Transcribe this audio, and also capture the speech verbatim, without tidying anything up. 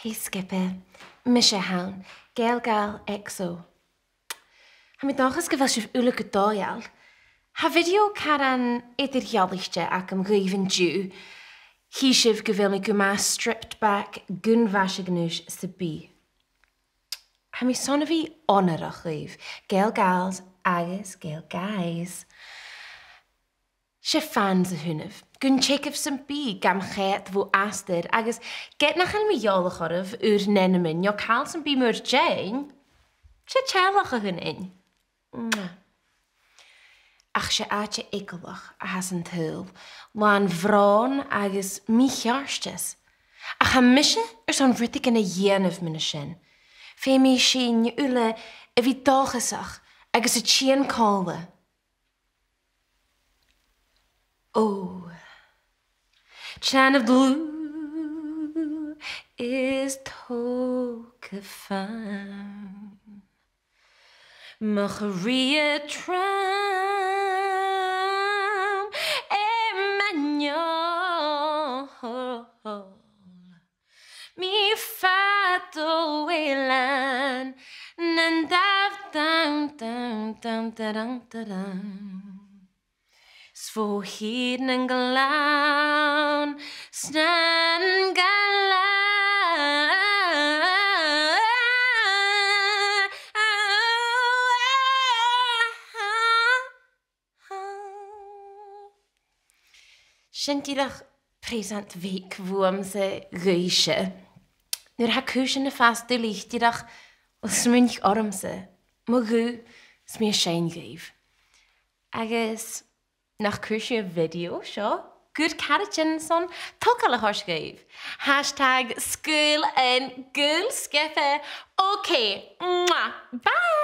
Hey Sgioba, mise a th' ann, Gael Gals X O. Tha mi an dòchas gu bheil sibh uile gu dòigheil. Tha video caran eadar-dhealaichte agam dhuibh an-diugh. Chì sibh gu bheil mi gu math stripped back gun mhaise-gnùis sam bith. Tha mi airson a bhith onarach dhuibh, Gael Gals agus Gael Guys. 'S e fans a th' annaibh, gun teagamh sam bith gam choimhead bho astar, agus ged nach eil mi eòlach oirbh ur n-ainmean no càil sam bith mur deidhinn, 's e teaghlach a th' annainn. Mwah. Ach 's e àite eagalach a th' anns an t-saoghal, làn bhròin agus mì-cheartas. Ach tha mise airson rudeigin a dhèanamh mu dheidhinn sin. Feumaidh sinn uile a bhith dòchasach agus a' tighinn còmhla. Oh, Chan of Blue is toke a fan. Mo chridhe trom e maneol. Mi fada o eilean nan damh dam dam dam da dam da dam. 'S fo thìr nan gleann 's nan gleann. Sin dìreach preusant bheag bhuamsa dhuibhse. Nuair a tha cùisean a' fàs duilich, dìreach, uill, smaoinich ormsa, mo ghuth, 's mi a' seinn dhuibh. Agus nach cuir sibh a' video seo gur caraidean airson togail a thoirt dhuibh. Hashtag Sgaoil an Gaol Sgioba. Okay, mwah, bye!